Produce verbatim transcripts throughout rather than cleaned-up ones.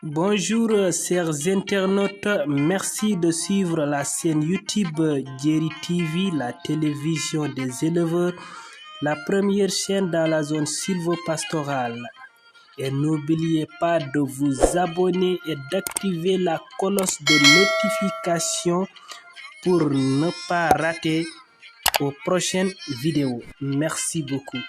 Bonjour, euh, chers internautes. Merci de suivre la chaîne YouTube, euh, Jerry T V, la télévision des éleveurs, la première chaîne dans la zone sylvo-pastorale. Et n'oubliez pas de vous abonner et d'activer la cloche de notification pour ne pas rater aux prochaines vidéos. Merci beaucoup.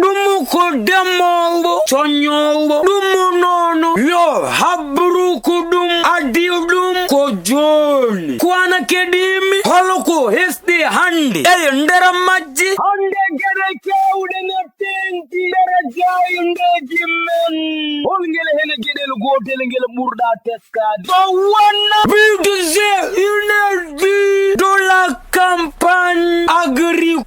Ɗum ko demoowo, coñoowo, ɗum noon yo habru ko ɗum addi ɗum ko jooni. Ko ana keɗiimi, hol ko hesɗi hannde e nder majji? Hannde geɗe keewɗe no teeŋti nder jaayndeeji men. Hol ngel hene geɗel gootel ngel ɓurɗa teskaade? Ko wonna budget inerdi de la campagne agricole.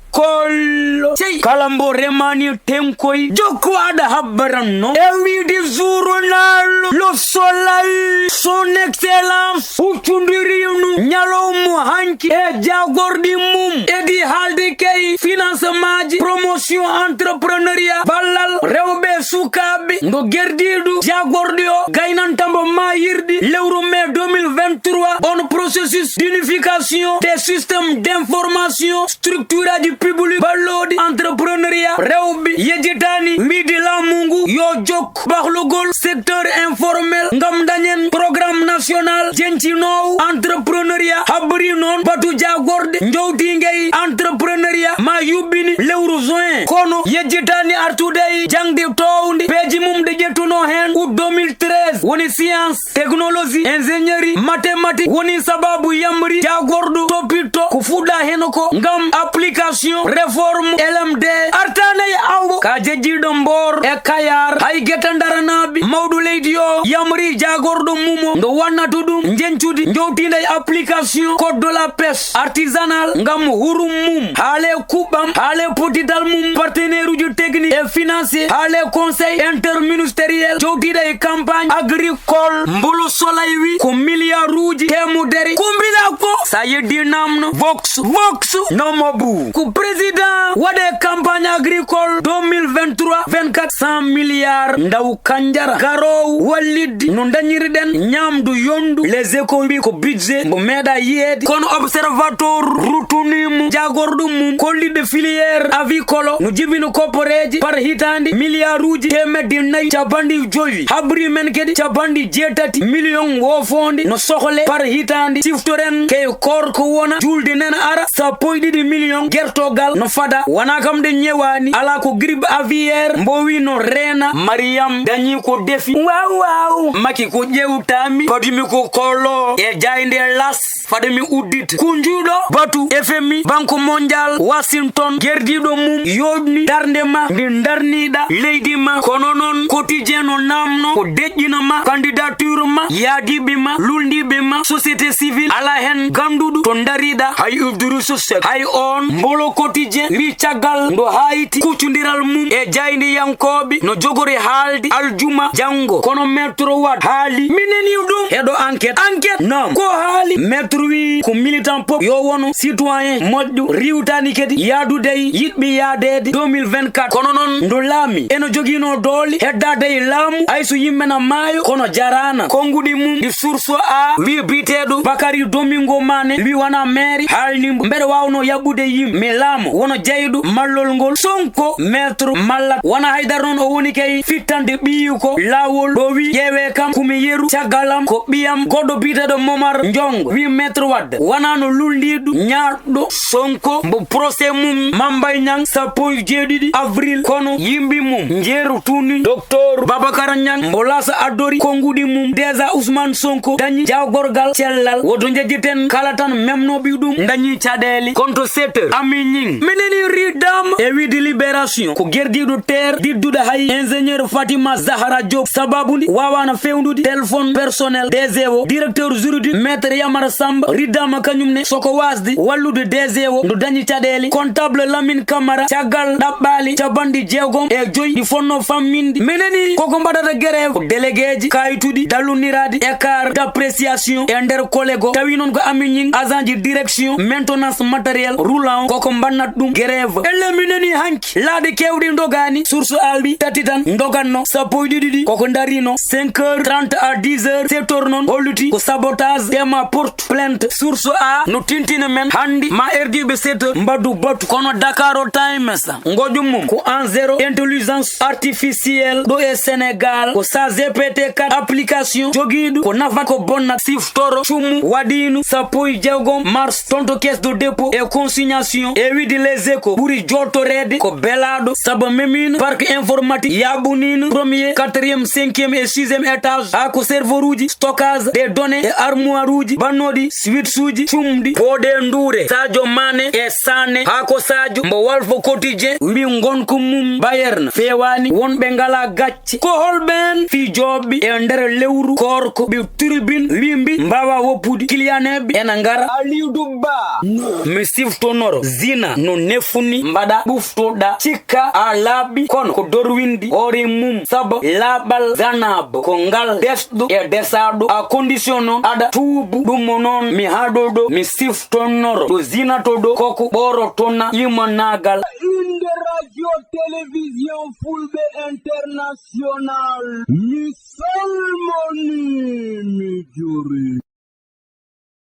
Sey kala mbo remani tenkoy, jokko aɗa habbaranno. E wiide journal Le Soleil, son excellence huccundirino ñalawma hanki e jaagorɗi mum. Edi haalde kay financement ji, promotion entrepreneuriat, ballal rewɓe sukaaɓe. Ndo gerdiiɗo jaagorɗi o gaynanta mbo maayirɗi lewru mai deux mille vingt-trois, on processus d'unification des systèmes d'information, structure aji public ballooɗi entrepreneuriat rewɓe yejjitaani. Wiide laamu ngu yo jokk bahlugol secteur informel ngam dañen programme national jeñcinoowo entrepreneuriat. Habri noon batu jaagorɗe jowtingey entrepreneuriat ma yuɓɓini lewru juin, kono yejjitaani artude e jaŋde toowde peeji mum ɗe ƴettuno heen août deux mille treize, woni science, technologie, ingénierie, mathématique, woni sababu yamri jaagorɗo toppitto ko fuɗɗa heen ko ngam application réforme L M D. Artaanay awo ka jejjiiɗo Mboor e Kayar, hay geta daranaaɓe mawɗo leydi o yamri jaagorɗo mum o ndo wannata ɗum njeñcude jowtiinde e application code de la pêche artisanale ngam hurum mum, haale kuɓɓam, haale pottital mum, partenaire uji technique et financier, haale conseil interministériel jowtiiɗo e campagne agricole. Mbolo Soleil wi ko milliard uji temedere kumbila ko sa yeddi namno Vox, Vox no mabu ko président waɗe campagne agricole deux mille vingt-trois, vingt-quatre, cent milliards ndaw kanjara garoowo wallidde no dañirɗen ñaamdu yondu. Les Échos mbi ko budget mbo meeɗa yiyeede, kono Observateur ruttunii mo jaagorɗo mum kolliɗo filière avicole no jibina kopporeeje par hitaande milliard uji teemedde nayi capanɗe jowi. Habri men kadi capanɗe jeetati million woofoonde no sohle par hitaande. Siftoren kay koor ko wona julde nena ara sappo e ɗiɗi million gertogal no fada, wona kam ɗe ñewaani, ala ko grippe aviaire mbowi no reena. Mariyam dañi ko defi. Waaw, waaw. Maki ko ƴewtami, fadimi ko kolo e jaaynde las, fadimi uddit. Kunjuɗo batu F M I, Banque Mondiale, Washington, gerdiiɗo mum yoɓni darnde ma, nde darniɗa leydi ma. Kono noon, Quotidien no namno ko deƴƴina ma, candidature ma, yaadiiɓe ma, lulndiiɓe ma, société civile, ala hen ganduɗo to dariɗa, hay Idrissa Seck, hay on. Mbolo Quotidien wi caggal ndo hayti kuccondiral mum e jaayndiyankooɓe, no jogori haalde aljuma janngo. Kono Maître Wade haali, mi nani ɗum heɗo enquête. Enquête, naam, ko haali? Maître wi ko militant pop yo wono citoyen moƴƴo, riwtani kadi yaadude e yiɗɓe yaadeede deux mille vingt-quatre. Kono noon, ndo laami eno jogiino doole heddaade e laamu, hay so yimɓe na maayo, kono jaraana. Konnguɗi mum ɗi Source A wi biyeteeɗo Bakary Domingo Mané wi wona maire haalni mbo mbeɗa waawno yaɓɓude yimɓe, mi laamo wono jeyɗo mallol ngol Sonko, Maître Mallat. Wona haydara noon, o woni kay fittande ɓiyi ko laawol ɗo wi ƴeewe kam ko mi yeru, caggal am ko ɓiyam goɗɗo biyeteeɗo Momar Ndiongo. Wi Maître Wade wona no lulndiiɗo ñaaɗɗo Sonko mbo procès mum Mame Mbaye Niang sappo e jeeɗiɗi avril, kono yimɓe mum njeeru tuni. Docteur Babacar Niang mbo laasa addori konnguɗi mum. Déjà Ousmane Sonko dañi jaagorgal cellal. Woto njejjiten kala tan memnooɓe ɗum dañi caɗeele. Kono to sept heures, Ami Ñing mi nani riddama e wiide Libération ko gerdiiɗo terre didduɗo hay ingénieur Fatima Zahra Diop, sababu ndi waawaana feewnude téléphone personnel D G o, directeur juridique Maître Yamara Samba riddama kañum ne soko waasde wallude D G o, ndo dañi caɗeele. Comptable Lamine Camara caggal ɗaɓɓaali capanɗe jeegom e joy ɗi fotno famminde, mi nani Koko mbaɗata grève ko déléguéji kayituɗi dalloniraaɗi écart d'appréciation e nder collègue o. Tawi noon ko Ami Ñing, agent ji direction maintenance matériel roulant o, koko mbannata ɗum grève. Ellen mi nani hanki laaɗe kewɗe ndogaani. Source A wi tati tan ndogatno, sappo e ɗiɗi ɗi koko ndarino cinq heures trente à dix heures. Sept heures noon holluti ko sabotage, te ma porte plainte. Source A no tintina men hannde ma ardiiɓe sept heures mbaɗu batu. Kono Dakar Times ngoƴu mum ko en zéro intelligence artificielle ɗo e Sénégal, ko ChatGPT quatre application jogiiɗo ko nafa ko bonna. Siftoro cumu waɗiino sappo e jeegom mars toon to caisse de dépôt et consignation, e wiide Les Échos ɓuri jooɗtoreede ko belaaɗo sabu memiino parc informatique, yaaɓuniino premier, quatrième, cinquième et sixième étage haa ko serveur uji stockage des données e armoire uji bannooɗi switch uji cumɗi. Pooɗe nduure Sadio Mané e Sané haa ko Sadio, mbo Walf Quotidien wi ngonka mum Bayern feewaani, wonɓe ngalaa gacce. Ko holɓeen fijooɓe e nder lewru koorko ɓe tribune wi mbi mbaawa woppude kiliyaneeɓe ena ngara? Aliou Dubba. Mi siftonoro zina no nefuni, mbaɗa ɓuftoɗa cikka a laaɓi, kono ko dorwindi hoore mum sabu laaɓal zanaaba ko ngal desɗo e desaaɗo, a condition noon aɗa tuubu. Ɗum mo noon mi haɗo ɗo mi siftonoro to zina to ɗo koko ɓorotona imanaagal. Inde radio télévision fulɓe international mi salmoni mi juri.